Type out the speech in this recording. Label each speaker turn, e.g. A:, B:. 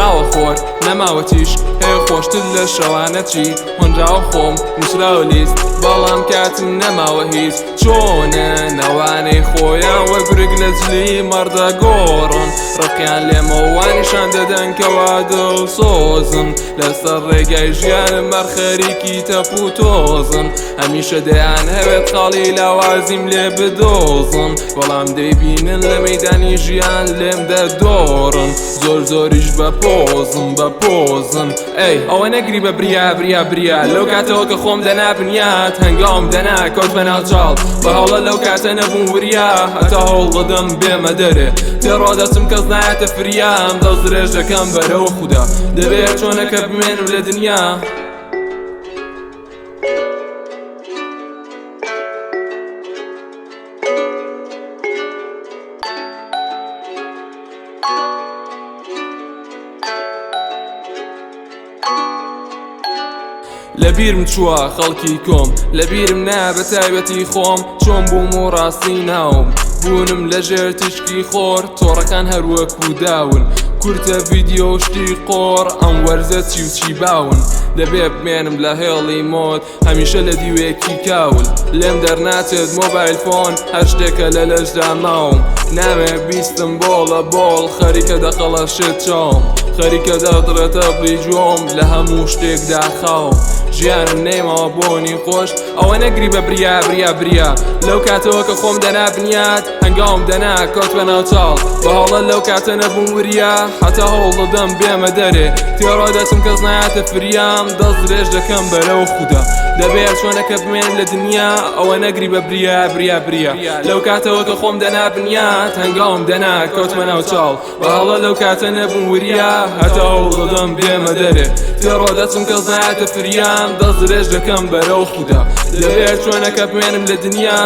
A: ماوە خۆر نەماوە تیشک هەیە خۆشتر لە شەوانە چی هۆنراوە خۆم نووسراوە لیست بەڵام کاتم نەماوە هیچ چۆنە نەوانەی خۆیان وە گورگ لە جلی مەڕدا گۆڕن ڕقیان لێمەوە وا نیشان دەدەن کەوا دڵسۆزن لەسەر ڕێگای ژیانم هەر خەریکی تەپ و تۆزن هەمیشە دەیان هەوێت خاڵی لاوازیم لێ بدۆزن بەڵام دەیبینن لە مەیدانی ژیان لێم دەدۆڕن زۆر زۆریش بە پۆزم بە پۆزن ئەی ئەوە نەگری بە بریا بریا بریا لەو کاتەوە کە خۆم دەنا بنیات هەنگاوم دەنا کەوتمە ناو چاڵ بە هەڵە لەو کاتە نەبووم وریا هەتا هەوڵ دەدەم بێمە دەرێ تێڕۆ دەچم کەس نایەتە فریام دەست درێژ دەکەم بەرەو خودا دەبێت چۆنە کە بمێنم لە دنیا. لەبیرم چووە خەڵکی کۆم لەبیرم نا بە تایبەتی خۆم چۆن بووم و ڕاستی ناوم بوونم لەژێر تیشکی خۆر تۆڕەکان هەروەکو داون کورتە ڤیدیۆ و شتی قۆڕ ئەم وەرزە چی و چی باون دەبێ بمێنم لە هێڵی مۆد هەمیشە لە دیوێکی کاول لێم دەرناچێت mobile phone هەر شتێکە لە لەشدا ماوم ناوێ بیستم بۆڵە بۆڵ خەریکە دەقەڵەشێت چاوم خەریکە دەدڕێتە بریجۆم لە هەموو شتێکدا خاوم ژیانم نەیماوە بۆنی خۆش ئەوە نەگری بە بریا بریا بریا لەو کاتەوە کە خۆم دەنا بنیات هەنگاوم دەنا کەوتمە ناو چاڵ بە هەڵە لەو کاتە نەبووم وریا هەتا هەوڵ دەدەم بێمە دەرێ تێڕۆ دەچم کەس نایاتە فریام دەست درێژ دەکەم بەرەو خودا دەبێ چۆنە کە بمێنم لە دنیا ئەوە نەگری بە بریا بریا بریا لەو کاتەوە کە خۆم دەنا بنیات هەنگاوم دەنا کەوتمە ناو چاڵ بە هەڵە لەو کاتە نەبووم وریا هەتا هەوڵ دەدەم بێمە دەرێ تێڕۆ دەچم کەس نایاتە فریام دەست درێژ دەکەم بەرەو خودا دەبێ چۆنە کە بمێنم لە دنیا.